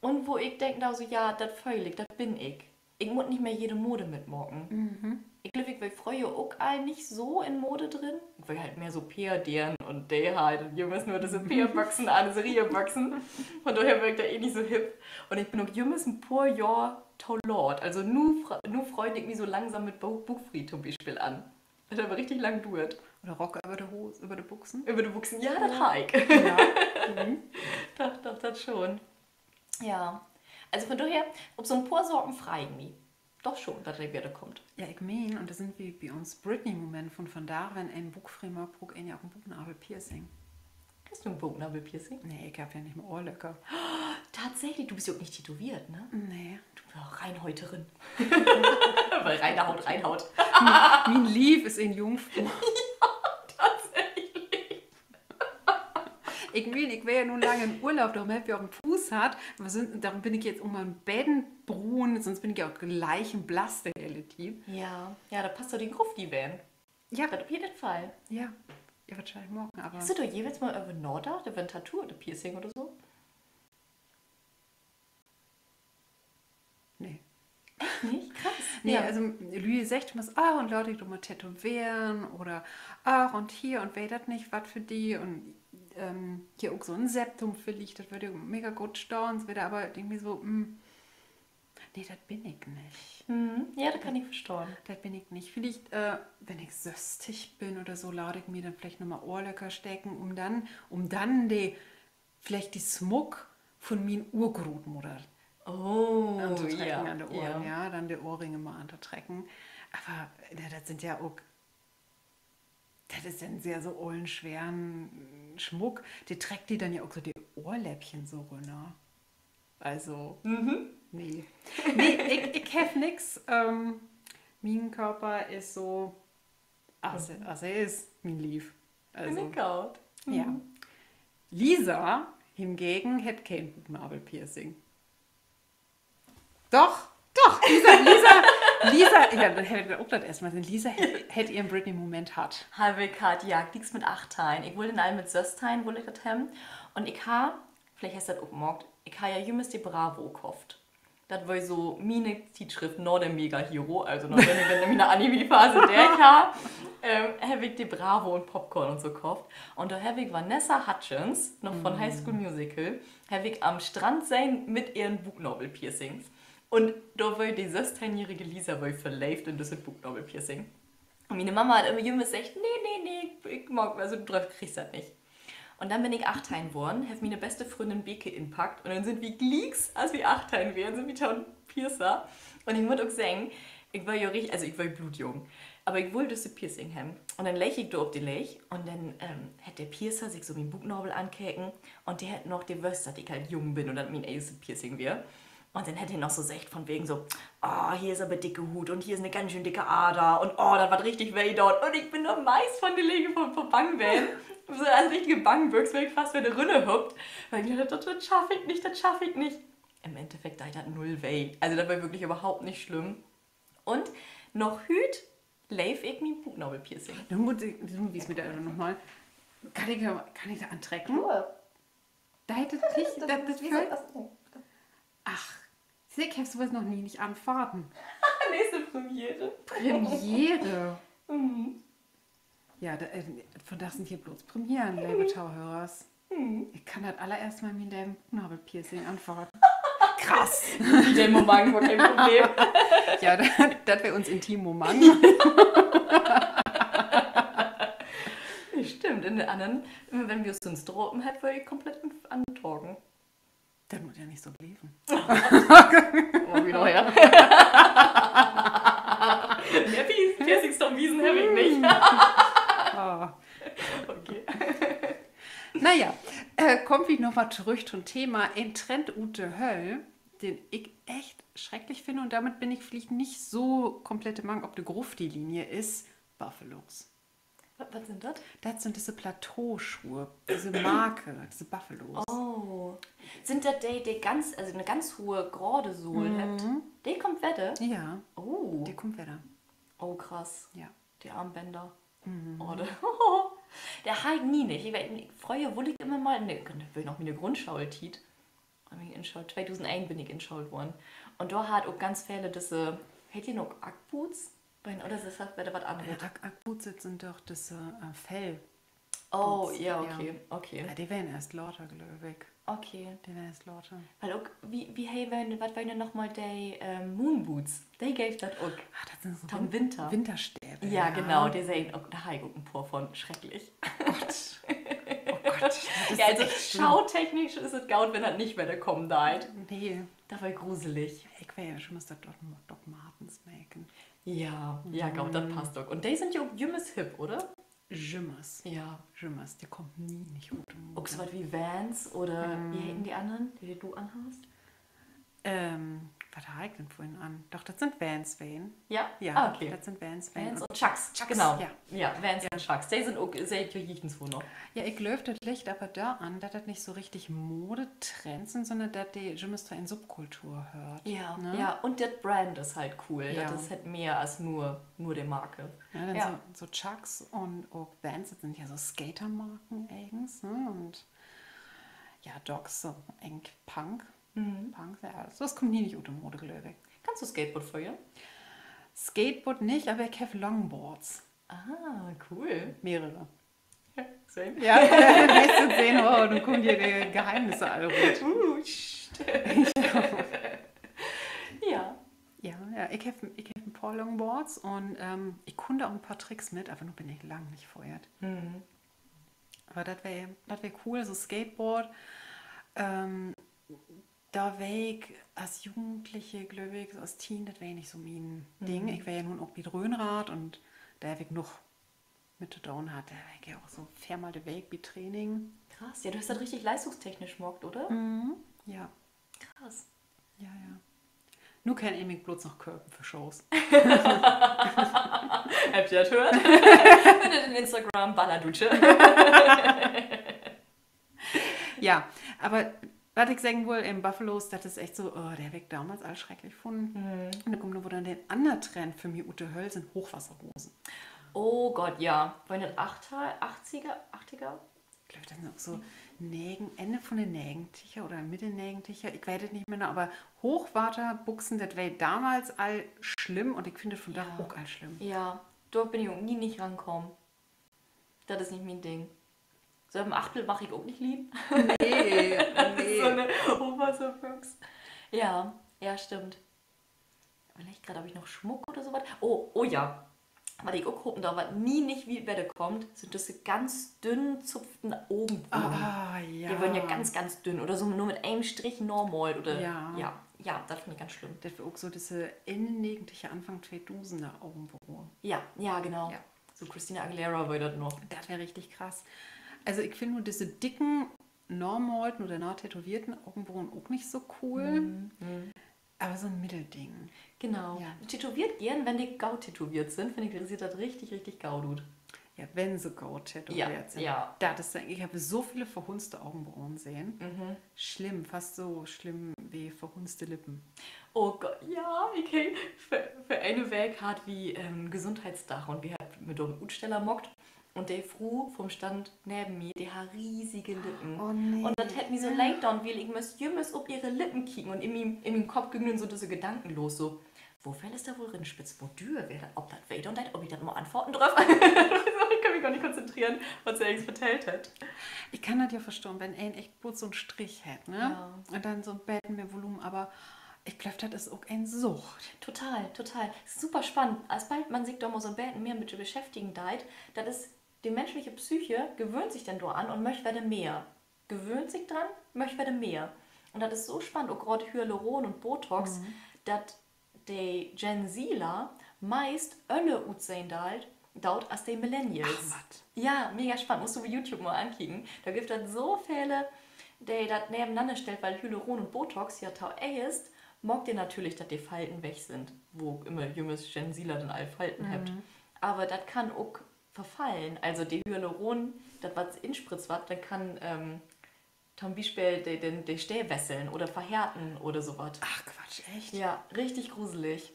un wo ik denken do, so, ja, dat föhl ik, dat bün ik. Ik mutt nich mehr jede Mode mitmaken. Ik glööv, ik weer fröher ok al nich so in Mode drin. Ik weer halt mehr so Peerdeern un de harr jümmers nur düsse Peerböxen an, düsse Rierböxen. Von dorher weer ik dor eh nich so hip. Un ik bün ok jümmers en poor Johr to laat. Also nu fr-, nu frünn ik mi so langsam mit Bu-, Buukfree to'n Bispeel an. Dat hett aver richtig lang duert. Oder Rock över de Hos-, över de Büxen? Över de Büxen, ja, dat harr ik. Doch, doch, dat schon. Ja. Also von dorher, op so 'n poor Saken frei ik mi doch schon, dat de wedder kummt. Ja, ik meen, un dor sünd wi bi uns Britney-Moment von vondaag, wenn een Buukfree maakt, bruukt een ja ok en Buuknavelpiercing. Hest du en Buuknavelpiercing? Nee, ik heff ja nich mal Ohrlöcker. Tatsächlich, du büst ja ok nich tätoweert, ne? Nee. Du büst Reinhäuterin. Wiel reine Haut, Reinhaut. Mien Lief is en Jungfru. Ja, tatsächlich. Ik meen, ik weer ja nu lang in Urlaub, dorüm hebbt wi ok en Puus hatt. Aver sünd, dorüm bün ik jetzt ok mal en beten bruun, sünst bün ik ja ok gliek en Blass de hele Tiet. Ja, ja, dat passt to dien Grufti ween. Ja. Dat op jeden Fall. Ja. Ja, wat schall ik maken, aver hest du dor jemals mal över nadacht, över en Tattoo oder Piercing oder so? Nee. Echt nich? Krass. Nee, also, Lüüd seggt jümmers, ah, un laat di doch mal tätoweren oder, ach, un hier, un weer dat nich wat för di? Un, ähm, hier ok so 'n Septum villicht, dat wöör di mega goot stahn, so wedder, aver irgendwie so, mm, nee, dat bün ik nich. Ja, dat kann ik verstahn. Dat bün ik nich. Villicht, äh, wenn ik sösstig bün oder so, laat ik mi denn villicht noch mal Ohrlöcker steken, um denn, um denn de, villicht de Smuck von mien Urgrootmudder antotrecken an de Ohren, ja, denn de Ohrringe mal antotrecken. Aver, ne, dat sünd ja ok Dat is denn sehr so ollen, sweren Smuck. De treckt di denn ja ok so de Ohrläppchen so rünner. Also, nee. Nee, ik, ik heff nix. Mien Körper is so, as he is, mien Lief. Also, ja. Lisa hingegen hett keen Buuknavelpiercing. Doch, doch, Lisa, Lisa, Lisa, ja, denn heff ik ok dat eerste Mal sehn, Lisa hett, hett ehren Britney-Moment hatt. Heff ik hatt, ja, glieks mit achtteihn. Ik wull denn al mit sössteihn wull ik dat hebben. Un ik harr, villicht hest dat ok maakt, ik harr ja jümmers de Bravo köfft. Dat weer so miene Tietschrift na de Mega Hero, also na, wenn ik denn miene Anime-Phase dörch harr, heff ik de Bravo un Popcorn un so köfft. Un dor heff ik Vanessa Hudgens, noch von High School Musical, heff ik an'n Strand sehn mit ehren Buuknavelpiercing. Un dor weer de sössteihnjährige Lisa weer verleevt in düsset Buuknavelpiercing. Un miene Mama hett immer jümmers seggt: Nee, nee, nee, ik maak, also du kriggst dat nich. Un denn bün ik achtteihn worrn, heff miene beste Fründin Beke inpackt un denn sünd wi glieks, as wi achtteihn weren, sünd wi to'n Piercer. Un ik mutt ok seggen, ik weer ja, also ik weer blootjung, aver ik wull düsse Piercing hebben. Un denn leeg ik dor op de Leeg un denn hett de Piercer sik so mien Buuknavel ankeken un de hett noch, de wüss, dat ik halt jung bün un dat mien eerstet Piercing weer. Un denn hett he noch so seggt von wegen so: Oh, hier is aver dicke Huut un hier is 'ne ganz schön dicke Ader un oh, dat warrt richtig weh doon. Un ik bün dor meist von de Leeg vör, vör Bang ween, so as richtige Bangbüx weer ik fast wedder rünnerhüppt, wiel ik dacht, dat schaff ik nich, dat schaff ik nich. In'n Endeffekt deit dat null weh. Also dat weer würklich överhaupt nich slimm. Un noch hüüt leev ik mien Buuknavelpiercing. Nu mutt ik, nu wies mi dat aver noch mal. Kann ik dat antrecken? Deit dat nich, dat, dat föhlt, ach, ik heff so wat noch nie nich anfaten. Nächste Premiere. Premiere. Ja, vundaag sünd hier blots Premieren, leve Tohörers. Ik kann dat allereerste Mal in mien Leven Buuknavelpiercing anfaten. Krass. De Moment, keen Problem. Ja, dat weer uns Intimmoment. Stimmt, in de annern, wenn wi us sünst drapen hebbt, weer ik komplett antagen. Dat mutt ja nich so blieven. Mehr Piercings to'n Wiesen heff ik nich. Na ja, kaamt wi noch mal torüch to'n Thema: en Trend ut de Höll, den ik echt schrecklich finn, un dormit bün ik villicht nich so komplett mang op de Grufti-Linie, is Buffalos. Wat sünd dat? Dat sünd disse Plateauschuh, disse Marke, disse Buffalos. Sünd dat de, de ganz, also 'ne ganz hoge, grade Sohl hebbt? De kummt wedder? Ja, de kummt wedder. Oh, krass. Ja. De Armbänder. De harr ik nie nich. Ik weet, fröher wull ik immer mal, nee, dat weer noch miene Grundschooltiet. Bün ik in School, tweedusendeen bün ik in School worrn. Un dor harr ok ganz vele disse, heet de noch Ugg-Boots? Oder is dat wedder wat anners? Ugg-Boots sünd doch disse Fell. Oh, ja, okay. De weren eerst later, glööv ik. De weren eerst later. Wiel ok, wat weren denn noch mal de Moonboots? De geev dat ok. To'n Winter. Winterstevel, ja, genau, de sehn ok, dor harr ik ok en poor von, schrecklich. Ja, also schautechnisch is dat goot, wenn dat nich wedder kamen deit. Nee. Dat weer gruselig. Ik weer ja jümmers dat Doc Martens-Mäken. Ja, ja, goot, dat passt ok. Un de sünd ja ok jümmers hip, oder? Jümmers. Ja, jümmers. De kaamt nie nich ut de Mood. Ok so wat as Vans oder, wo heten de annern, de du anhast? Wat harr ik denn vörhen an? Doch, dat sünd Vans ween. Ja, dat sünd Vans ween. Vans un Chucks, genau. Ja, Vans un Chucks. De sünd ok, seht ji jichtenswo noch. Ja, ik glööv, dat liggt aver doran, dat dat nich so richtig Modetrends sünd, sünnern dat de jümmers to en Subkultur höört. Ja, un dat Brand is halt cool. Dat is halt mehr as nur, nur de Marke. Ja, denn so, so Chucks un ok Vans, dat sünd ja so Skatermarken egens, ne? Un ja, Docs, so Punk. Punk, ja, so wat kummt nie nich ut de Mood, glööv ik. Kannst du Skateboard fohren? Skateboard nich, aver ik heff Longboards. Ah, cool. Mehrere. Ja, sehn. Ja, weetst du, sehn, oh, nu kaamt hier de Geheimnisse all rut. Ja, ja, ik heff, ik heff en poor Longboards un ik kunn dor ok en poor Tricks mit, aver nu bün ik lang nich fohrt. Aver dat weer, dat weer cool, so Skateboard. Dor weer ik as Jugendliche, glööv ik, so as Teen, dat weer nich so mien Ding. Ik weer ja nu ok bi 't Rhönrad un dor heff ik noch mit to doon harr. Dor weer ik ja ok so veermal de Week bi Training. Krass. Ja, du hest dat richtig leistungstechnisch maakt, oder? Mhm. Ja. Krass. Ja, ja. Nu kann ik mi blots noch köpen för Shows. Hebbt ji dat höört? Finnt ji in Instagram, Ballerdutsche. Ja, aver wat ik seggen wull, in Buffalos, dat is echt so, oh, de heff ik domals al schrecklich funnen. Un denn kummt nu, wo denn de anner Trend för mi ut de Höll sünd, Hochwasserhosen. Oh Gott, ja. Weren dat achter-, achtziger, achtziger? Ik glööv, dat sünd ok so negen-, Enn vun de Negentiger oder Midde Negentiger, ik weet dat nich mehr, aver Hochwaterbuxen, dat weer domals al slimm un ik finn dat vundaag ok al slimm. Ja, dor bün ik ok nie nich rankamen. Dat is nich mien Ding. Söven Achtel mag ik ok nich lieden. Nee, nee. So 'ne Hochwasserbüx. Ja, ja, stimmt. Överlegg graad, heff ik noch Smuck oder so wat? Oh, oh ja. Wat ik ok hopen do, wat nie nich wedder kummt, sünd düsse ganz dünn zupften Ogenbroen. Ah, ja. De weern ja ganz, ganz dünn oder so nur mit een Strich namaalt oder, ja, ja, dat finn ik ganz slimm. Dat weer ok so düsse Enn Negentiger, Anfang Tweedusender Ogenbroen. Ja, ja, genau. Ja. So Christina Aguilera weer dat noch. Dat weer richtig krass. Also, ik finn nu düsse dicken, namaalten oder natätowierten Ogenbroen ok nich so cool. Aver so 'n Middelding. Genau. Ja. Tätoweert geern, wenn de goot tätoweert sünd, finn ik, seht dat richtig, richtig goot ut. Ja, wenn se goot tätoweert sünd. Ja. Dat is, ik heff so vele verhunzte Ogenbroen sehn. Slimm, fast so slimm wie verhunzte Lippen. Oh Gott, ja, ik heff vör, vör ene Week harrn wi, ähm, Gesundheitsdag un wi hebbt mit 'n Utsteller maakt. Un de Fru vun'n Stand neven mi, de harr riesige Lippen. Oh nee. Un dat hett mi so leed daan, wiel ik müss jümmers op ehre Lippen kieken un in mien, in mien Kopp güng denn so düsse Gedanken los, so: Woveel is dor woll rin? Spitzbordüür, weer dat, of dat weh daan deit, of ik dat mal anfaten dröff? So, ik kann mi gor nich konzentreren, wat se egens vertellt hett. Ik kann dat ja verstahn, wenn een echt blots so 'n Strich hett, ne? Ja. Un denn so 'n beten mehr Volumen, aver ik glööv, dat is ok en Sucht. Total, total. Super spannend. Asbald man sik dor mal so 'n beten mehr mit beschäftigen deit, dat is, de menschliche Psyche gewöhnt sik denn doran un möcht wedder mehr. Gewöhnt sik dran, möcht wedder mehr. Un dat is so spannend, ok graad Hyaluron un Botox, dat de Gen Zler meist öller utsehn deit, doot as de Millennials. Ach, wat? Ja, mega spannend. Musst du bi YouTube mal ankieken. Dor gifft dat so vele, de dat nevenanner stellt, wiel Hyaluron un Botox, ja, toeerst maakt de natürlich, dat de Falten weg sünd, wo ok ümmer jümmers Gen Zler denn all Falten hebbt. Aver dat kann ok verfallen. Also de Hyaluron, dat wat inspritzt warrt, dat kann, ähm, to'n Bispeel de, de, de Steed wesseln oder verhärten oder so wat. Ach Quatsch, echt? Ja, richtig gruselig.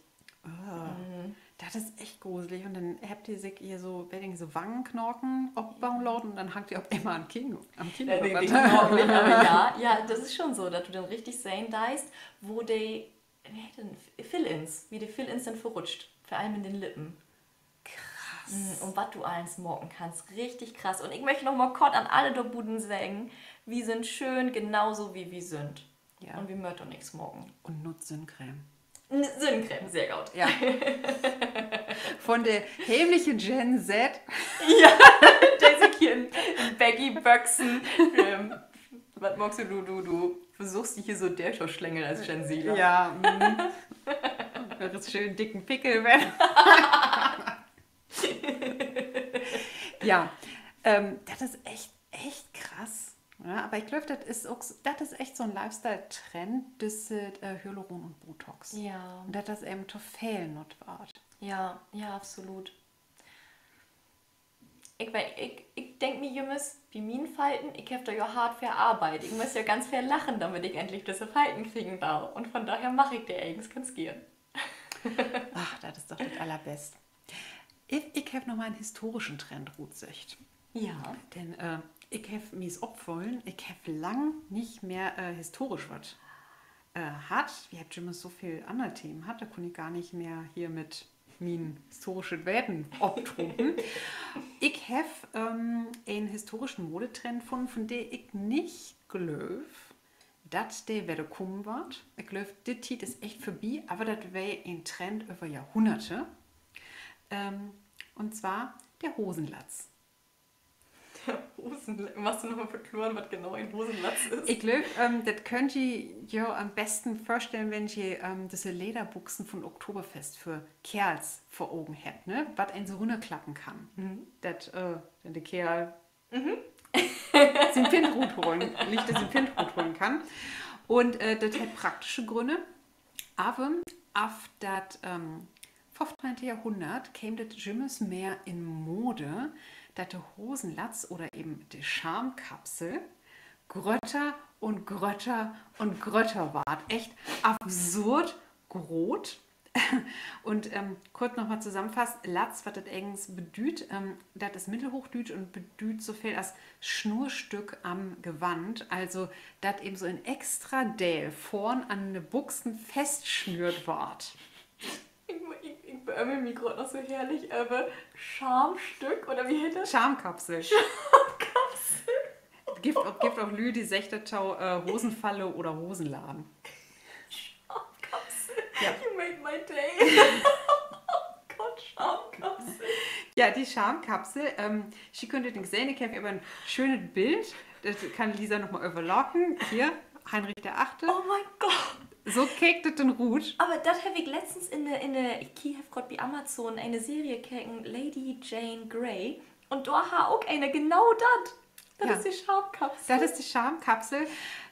Dat is echt gruselig. Un denn hebbt de sik hier so, weet ik nich, so Wangenknaken opboen laten un denn hangt de op eenmal an'n Kinn, an'n Kinn. Ja, ja, dat is schon so, dat du denn richtig sehn deist, wo de, wo heet dat, Fill-ins, wo de Fill-ins denn verrutscht. Vör allem in de Lippen. Krass. Un wat du allens maken kannst. Richtig krass. Un ik möcht noch mal kort an alle dor buten seggen, wi sünd schöön, genau so as wi sünd. Ja. Un wi mööt dor nix maken. Un nutzt Sünncreme. Sünncreme, sehr goot. Ja. Vun de heemliche Gen Z. Ja, de sik hier in, in Baggy-Büxen, ähm, wat maakst du, du, du, du versuchst di hier so dörtoschlängeln as Gen Z, ja? Ja, dat is schöön dicken Pickel weg. Ja, ähm, dat is echt, echt krass. Ja, aver ik glööv, dat is ok, dat is echt so 'n Lifestyle-Trend, düsse, äh, Hyaluron un Botox. Ja. Un dat dat even to veel nutzt warrt. Ja, ja, absolut. Ik, ik, ik denk mi jümmers, bi mien Falten, ik heff dor ja hart för arbeidt. Ik müss ja ganz veel lachen, dormit ik endlich düsse Falten kriegen do. Un vun dorher mag ik de egens ganz geern. Ach, dat is doch dat Allerbest. Ik, ik heff noch mal en historischen Trend rutsöcht. Ja. Denn, äh, ik heff, mi is opfullen, ik heff lang nich mehr, äh, historisch wat, äh, hatt. Wi hebbt jümmers so veel anner Themen hatt, dor kunn ik gor nich mehr hier mit mien historischet Weten optrumpen. Ik heff, ähm, en historischen Modetrend funnen, vun de ik nich glööv, dat de wedderkamen warrt. Ik glööv, de Tiet is echt vörbi, aver dat weer en Trend över Johrhunnerte. Ähm, un zwar de Hosenlatz. Hosen-, magst du noch mal verkloren, wat genau en Hosenlatz is? Ik glööv, ähm, dat köönt ji jo an'n besten vörstellen, wenn ji, ähm, düsse Lederbuxen vun Oktoberfest för Keerls vör Ogen hebbt, ne? Wat een so rünnerklappen kann. Dat, äh, denn de Keerl sien Pint rutholen, lichter sien Pint rutholen kann. Un, äh, dat hett praktische Grünn. Aver af dat, ähm, föffteihnte Johrhunnert keem dat jümmers mehr in Mode, dat de Hosenlatz oder even de Schamkapsel grötter un grötter un grötter warrt. Echt absurd groot. Un, ähm, kort noch mal tosamenfasst, Latz, wat dat egens bedüüdt, ähm, dat is Middelhoochdüütsch un bedüüdt so veel as Schnürstück am Gewand, also dat even so en extra Deel vörn an de Buxen fastschnürt warrt. Ik, ik, ik beömmel mi graad noch so herrlich över Schamstück, oder wo heet dat? Schamkapsel. Schamkapsel. Gifft ok, gifft ok Lüüd, de seggt dorto, äh, Hosenfalle oder Hosenladen. Schamkapsel. You made my day. Gott, Schamkapsel. Ja, de Schamkapsel. Ähm, ji köönt dat nich sehn, ik heff aver en schönet Bild. Dat kann Lisa noch mal överlaten. Hier, Heinrich de Achte. Oh mien Gott. So keek dat denn rut. Aver dat heff ik letztens in de, in de, ik heff graad bi Amazon ene Serie keken, Lady Jane Grey. Un dor harr ok ene genau dat. Dat is de Schamkapsel. Dat is de Schamkapsel.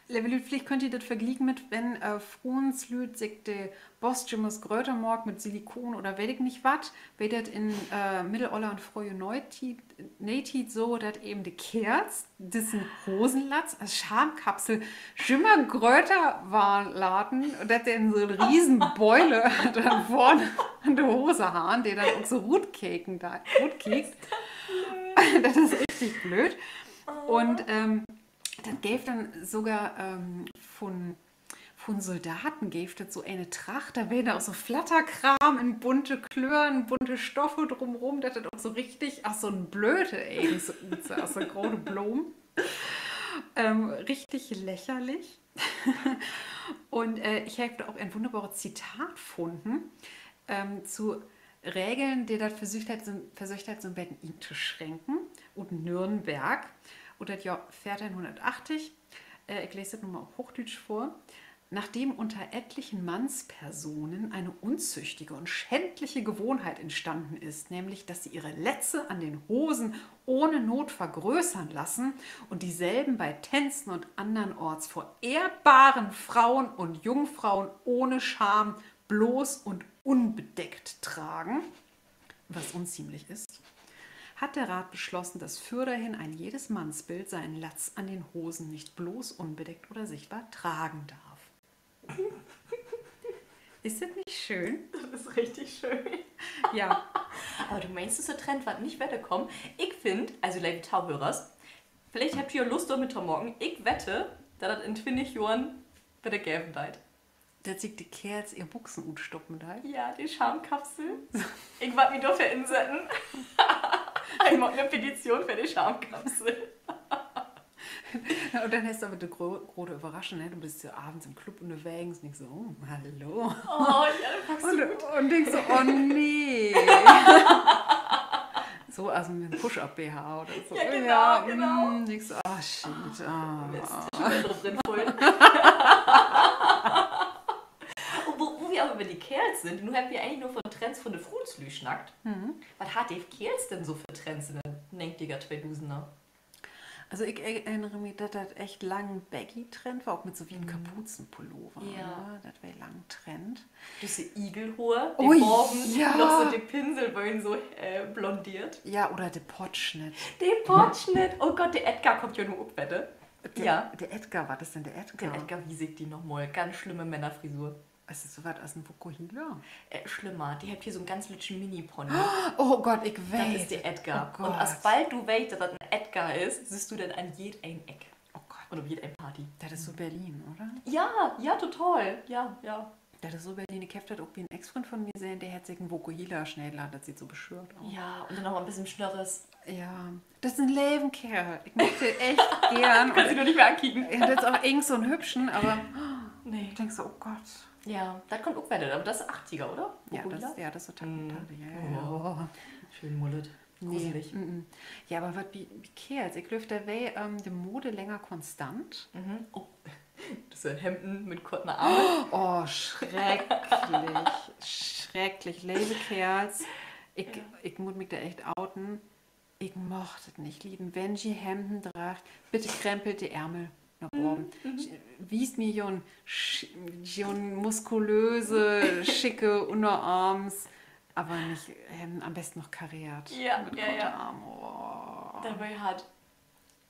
Leve Lüüd, villicht köönt ji dat verglieken mit, wenn, äh, Fruenslüüd sik de Bost jümmers grötter maakt mit Silikon oder weet ik nich wat, weer dat in, äh, Middelöller un fröhe Neetiet, Neetiet so, dat even de Keerls düssen Hosenlatz as Schamkapsel jümmer grötter warrn laten un dat denn so 'n riesen Beule denn vörn an de Hose harrn, de denn ok so rutkeken, rutkickt. Dat is richtig blööd. Un, ähm, dat geev denn sogor, ähm, vun, vun Soldaten geev dat so ene Tracht, dor weer denn ok so Flatterkraam in bunte Klören, bunte Stoffe drumrum, dat dat ok so richtig as so 'n Blöte egens utsah, as so 'n grote Bloom. Ähm, richtig lächerlich. Un, äh, ik heff dor ok en wunnerbare Zitat funnen, ähm, to Regeln, de dat versöcht hett, so, versöcht hett, so 'n beten intoschränken, ut Nürnberg, ut dat Johr veerteihnhunnertachtig. Äh, ik lees dat nu mal op Hoochdüütsch vör. Nachdem unter etlichen Mannspersonen eine unzüchtige und schändliche Gewohnheit entstanden ist, nämlich, dass sie ihre Lätze an den Hosen ohne Not vergrößern lassen und dieselben bei Tänzen und andernorts vor ehrbaren Frauen und Jungfrauen ohne Scham bloß und unbedeckt tragen, was unziemlich ist, hat der Rat beschlossen, dass fürderhin ein jedes Mannsbild seinen Latz an den Hosen nicht bloß, unbedeckt oder sichtbar tragen darf. Is dat nich schöön? Dat is richtig schöön. Ja. Aver du meenst, dat is en Trend, wat nich wedderkummt? Ik finn, also, leve Tohörers, villicht hebbt ji ja Lust, dormit to maken. Ik wette, dat dat in twintig Johren wedder geven deit. Dat sik de Keerls ehr Buxen utstoppen deit? Ja, de Schamkapsel. Ik warr mi dorför insetten. Ik maak 'ne Petition för de Schamkapsel. Un denn hest du aver de gro-, grote Överraschung, ne? Du büst so avends in'n Club ünnerwegens un denkst so: Oh, hallo. Oh, ja, dat packst du goot. Un denkst so: Oh nee. So as mit 'n Push-Up-B H oder so. Ja, genau, genau. Denkst so: Oh, shit. Mist, ik bün drin voll. Wo, wo wi aver över de Keerls sünd, nu hebbt wi egentlich nur von Trends von de Fruenslüüd snackt. Wat harrn de Keerls denn so för Trends in de negentiger, tweedusender? Also, ik erinner mi, dat dat echt lang Baggy-Trend weer, ok mit so wieden Kapuzenpullover, ne? Dat weer lang Trend. Düsse Igelhoor, de baven noch so de Pinsel weren so, äh, blondeert. Ja, oder de Pottsnitt. De Pottsnitt. Oh Gott, de Edgar kummt ja nu ok wedder. De, de Edgar, wat is denn de Edgar? De Edgar, wo heet de noch mal? Ganz slimme Männerfrisur. Is dat so wat as en Vokuhila? Äh, slimmer. De hebbt hier so 'n ganz lüttschen Mini-Pony. Oh Gott, ik weet. Dat is de Edgar. Un asbald du weetst, dat dat en Edgar is, sühst du den an jedeen Eck. Un op jedeen Party. Dat is so Berlin, oder? Ja, ja, total. Ja, ja. Dat is so Berlin. Ik heff dat ok bi en Ex-Fründ von mi sehn, de hett sik en Vokuhila sneden laten, dat süht so bescheuert ut. Ja, un denn noch mal en beten Schnörres. Ja, dat is en leven Keerl. Ik mag de echt geern. Kannst du nich mehr ankieken. Ja, dat is ok egens so 'n Hübschen, aver nee, ik denk so: Oh Gott. Ja, dat kummt ok wedder, aver dat is achtiger, oder? Ja, dat is so tachtig, ja, ja. Schöön Mullet. Gruselig. Ja, aver wat bi, bi Keerls, ik glööv, dor weer, ähm, de Mode länger konstant. Oh, düsse Hemden mit korte Arme. Oh, schrecklich. Schrecklich. Leve Keerls, ik, ik mutt mi dor echt outen. Ik mag dat nich lieden. Wenn ji Hemden draagt, bitte krempelt de Ärmel na baven. Wiest mi jo'n, jo'n muskulöse, schicke Ünnerarms, aver nich, ähm, an'n besten noch kareert. Mit korte Arme. Oh. Dat weer hart.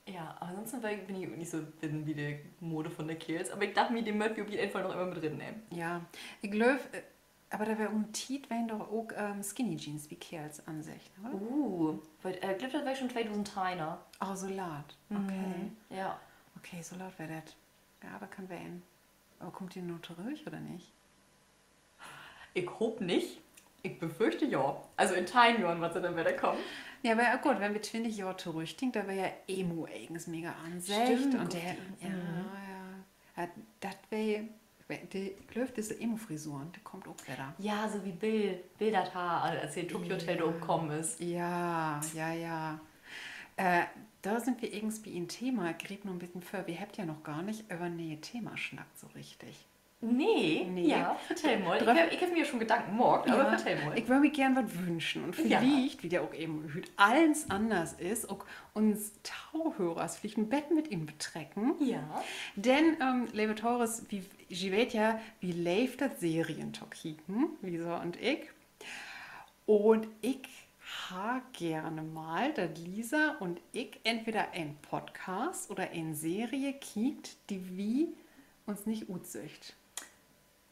Ja, ansonsten bün ik ok nich so drin bi de Mode von de Keerls, aver ik dach mi, de mööt wi op jeden Fall noch eenmal mit rinnehmen. Ja, ik glööv, äh, aver dor weer um Tiet, weren doch ok, ähm, Skinny Jeans bi Keerls anseggt, oder? Uh, ik glööv, dat weer schon tweedusend teihn. Oh, so laat. Okay. Okay, so laat weer dat. Ja, dat kann ween. Aver kummt de nu torüch oder nich? Ik hoop nich. Ik befürchte ja. Also in teihn Johren, wat se denn wedder kamen. Ja, aver goot, wenn wi twintig Johr torüchdenkt, dor weer ja Emo egens mega anseggt. Un de, ja, ja. Dat weer, ik glööv, disse Emo-Frisuren, de kummt ok wedder. Ja, so wie Bill, Bill dat harr, as he Tokyo Hotel dor opkamen is. Ja, ja, ja. Äh, dor sünd wi egens bi en Thema, griep nu en beten vör. Wi hebbt ja noch gor nich över en nee Thema snackt, so richtig. Nee, ja, vertell mal. Ik heff, ik heff mi ja schon Gedanken maakt, aver vertell mal. Ik wöör mi geern wat wünschen. Un villicht, wiel dat ok even hüüt allens anners is, ok uns Tohörers villicht en beten mit inbetrecken. Denn, ähm, leve Tohörers, wi, ji weet ja, wi leevt dat, Serien to kieken, Lisa un ik. Un ik harr geern mal, dat Lisa un ik entweder en Podcast oder en Serie kiekt, de wi uns nich utsöcht.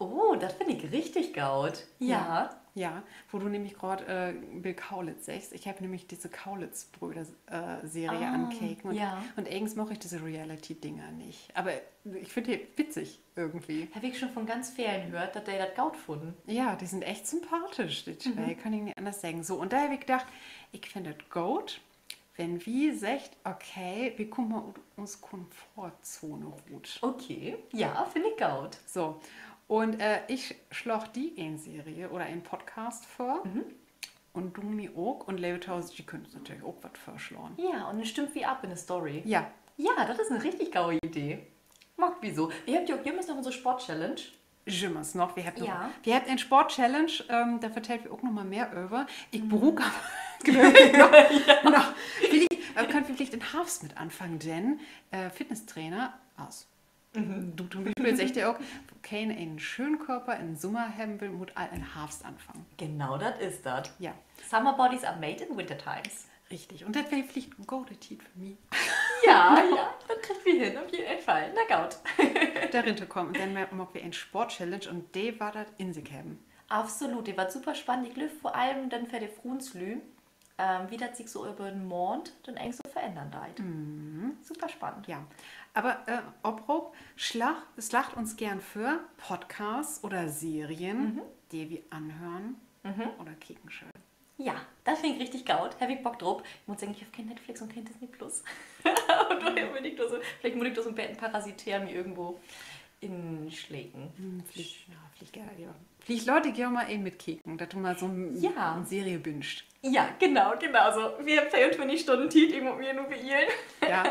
Oh, dat finn ik richtig goot. Ja. Ja, wo du nämlich graad, äh, Bill Kaulitz seggst. Ik heff nämlich disse Kaulitz-Bröder, äh, Serie ankeken. Un, un egens mag ik disse Reality-Dinger nich. Aver ik finn de witzig irgendwie. Heff ik schon von ganz velen höört, dat de dat goot funnen. Ja, de sünd echt sympathisch, de twee, kann ik nich anners seggen. So, un dor heff ik dacht, ik finn dat goot, wenn wi seggt, okay, wi kaamt mal ut uns Komfortzone rut. Okay, ja, finn ik goot. So, un, äh, ik slaag di en Serie oder en Podcast vör. Un du mi ok. Un leve Tohörers, ji köönt uns natürlich ok wat vörslaan. Ja, un denn stimmt wi af in de Story. Ja. Ja, dat is en richtig gode Idee. Maakt wi so. Wi hebbt ja ok jümmers noch unse Sport-Challenge. Jümmers noch. Wi hebbt noch, wi hebbt en Sport-Challenge, ähm, dor vertellt wi ok noch mal mehr över. Ik bruuk aver, glööv ik, noch, noch, villicht, äh, köönt wi villicht in Harvst mit anfangen, denn, äh, Fitnesstrainer, as du to'n Bispeel, seggt de ok, keen en schönen Körper in Sommer hebben will, mutt al in Harvst anfangen. Genau, dat is dat. Ja. Summer bodies are made in winter times. Richtig. Un dat weer villicht en gode Tiet för mi. Ja, ja, dat kriegt wi hen, op jeden Fall. Na goot. Dor rin to kamen. Un denn ma-, maakt wi en Sport-Challenge un de warrt dat in sik hebben. Absolut, de warrt super spannend. Ik glööv, vör allem denn för de Fruenslüüd, ähm, wo dat sik so över en Maand denn egens so verännern deit. Super spannend. Ja. Aver, äh, Oproop, slaagt, slaagt uns geern vör Podcasts oder Serien, de wi anhören oder kieken schöölt. Ja, dat finn ik richtig goot. Heff ik Bock drop. Ik mutt seggen, ik heff keen Netflix un keen Disney Plus. Un dor bün ik dor so, villicht mutt ik dor so 'n beten parasitär mi irgendwo insleken. Villicht, ja, villicht, ja, ja. Villicht laat ik di mal even mitkieken, dat du mal so 'n, ja, 'n Serie binscht. Ja, genau, genau so. Wi hebbt veeruntwintig Stünnen Tiet, ik mutt mi nu beilen. Ja,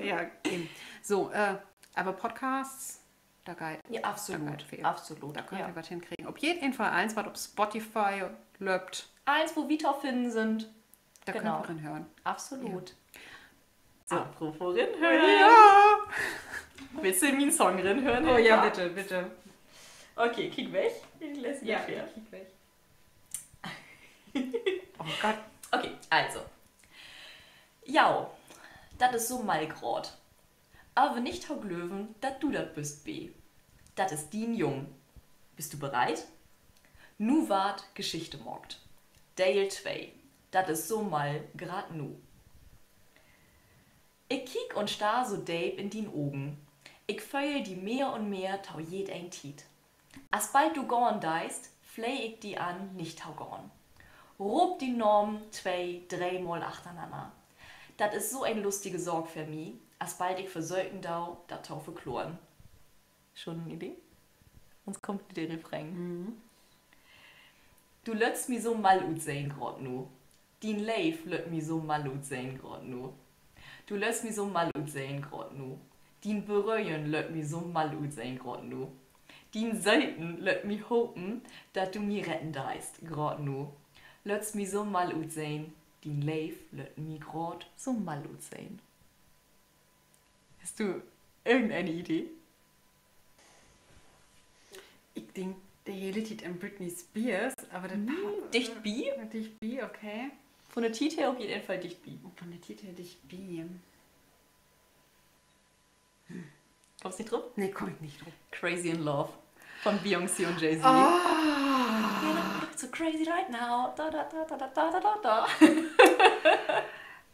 ja, even. So, äh, aver Podcasts, dor geiht, ja, absolut, dor geiht veel. Absolut, dor köönt wi wat henkriegen. Op jeden Fall allens, wat op Spotify löppt. Allens, wo wi to finnen sünd. Dor köönt wi rinhören. Absolut. So. Apropos rinhören. Ja. Wullt du in mien Song rinhören, Hilka? Oh ja, bitte, bitte. Okay, kiek weg. Ik lees, ja, kiek weg. Oh Gott. Okay, also. Ja, dat is so mall graad. Aver nich to glöven, dat du dat büst, Bee. Dat is dien Jung. Büst du bereit? Nu warrt Geschichte maakt. Deel twee. Dat is so mall graad nu. Ik kiek un starr so deep in dien Ogen. Ik föhl di mehr un mehr to jedeen Tiet. Asbald du gahn deist, flee ik di an, nich to gahn. Roop dien Naam twee-, dreemal achternanner. Dat is so en lustige Saak för mi, asbald ik versöken do, dat to verkloren. Schon en Idee? Uns kummt de Refrain. Du löttst mi so mall utsehn graad nu. Dien Leev lött mi so mall utsehn graad nu. Du löttst mi so mall utsehn graad nu. Dien Beröhren lött mi so mall utsehn graad nu. Dien Söten lött mi hopen, dat du mi retten deist graad nu. Löttst mi so mall utsehn, dien Leev lött mi graad so mall utsehn. Hest du irgendeen Idee? Ik denk de hele Tiet an Britney Spears, aver dat, dicht bi. Dicht bi, okay. Von de Tiet her op jeden Fall dicht bi. Von de Tiet her dicht bi. Kummst nich drup? Nee, kumm ik nich drup. Crazy in Love von Beyoncé un Jay-Z. Oh, so crazy right now. Da, da, da.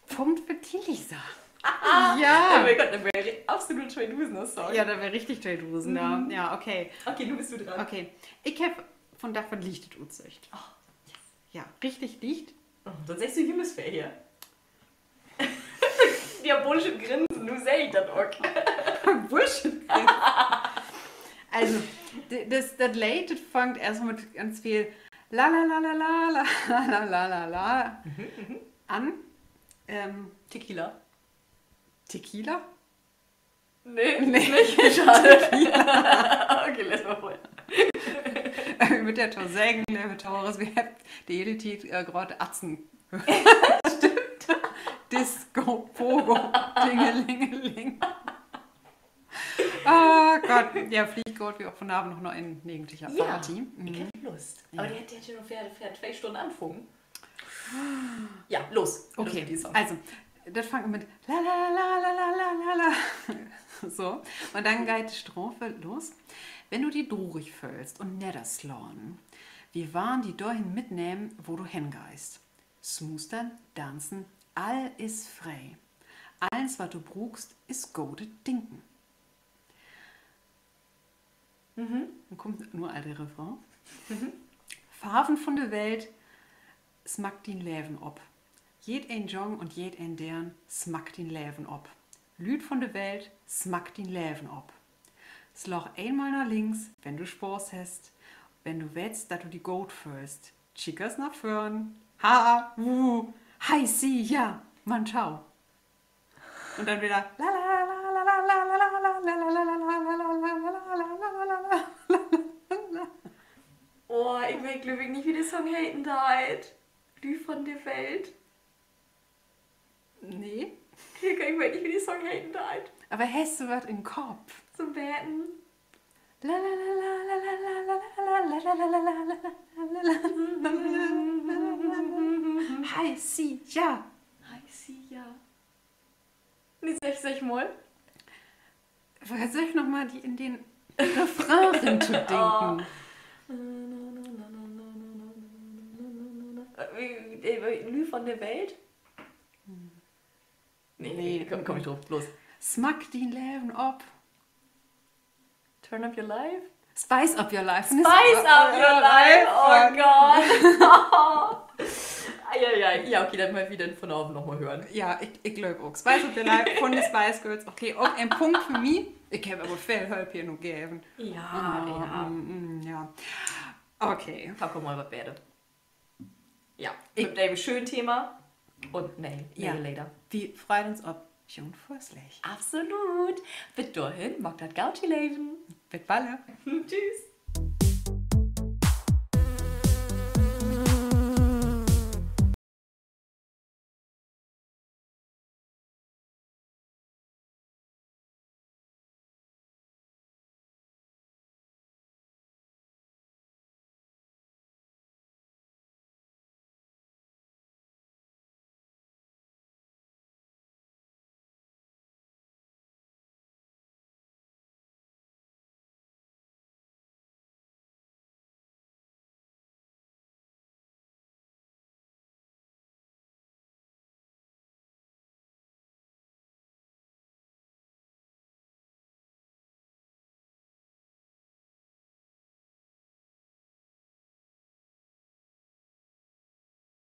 Punkt för Tilly, sag. Ja. Oh mien Gott, dat weer absolut Tweedusender-Song. Ja, dat weer richtig Tweedusender. Ja, okay. Okay, nu büst du dran. Okay. Ik heff vundaag wat Lichtet utsöcht. Ja, richtig licht. Denn seggst du jümmers veel hier. Diabolische Grinsen, nu seh ik dat ok. Bullshit. Also, d-, dat, dat Leed, dat fangt eerst mal mit ganz veel la, la, la, la an. Tequila. Tequila? Nee, nee, nich. Schade. Okay, laat mal vör. Wi mööt dorto seggen, leve Tohörers, wi hebbt de hele Tiet, äh, graad Atzen. Stimmt. Disco, Pogo, Dingelingeling. Oh Gott. Ja, villicht gaht wi ok vunavend noch na en negentiger Party. Ik heff Lust. Aver de hett, de hett ja nu vör, vör twee Stünnen anfungen. Ja, los. Okay, also, dat fangt mit la, la, la. So, un denn geiht de Stroph los. Wenn du di trurig föhlst un nedderslahn, wi warrn di dorhen mitnehmen, wo du hengeihst. Smustern, danzen, all is free. Allens, wat du bruukst, is godet Dinken. Denn kummt nu al de Refrain. Farven von de Welt, smack dien Leven op. Jedeen Jung un jedeen Deern, smack dien Leven op. Lüüd von de Welt, smack dien Leven op. Slaag eenmal na links, wenn du Spaaß hest, wenn du weetst, dat du di goot föhlst. Kiek eerst na vörn. Ha, wu, hei, si, ja, man, tau. Un denn wedder. Oh, ik weet, glööv ik, nich, wie de Song heten deit. Lüüd von de Welt. Nee. Ik weet nich, wie de Song heten deit. Aver hest du wat in Kopp? So'n beten. Hei, si, ja. Hei, si, ja. Nee, segg, segg mal. Versöök noch mal, di in den Refrain rintodenken. Lüüd von de Welt? Nee, kumm, kumm nich drup. Los. Smack dien Leven op. Turn up your life? Spice up your life. Spice up your life. Oh Gott. Ja, ja, ja, okay, dat mööt wi denn vunavend noch mal hören. Ja, ik, ik glööv ok. Spice up your life von de Spice Girls. Okay, ok en Punkt för mi. Ik heff aver veel Hölp hier nu geven. Ja, ja. Okay. Pack mal wat beter. Ja, ik, dat weer en schöön Thema. Un nee, nee, Leder. Wi freit uns op jun Vörsleeg. Absolut. Bit dorhen, maakt dat goot, ji Leven. Bit balle. Tschüss.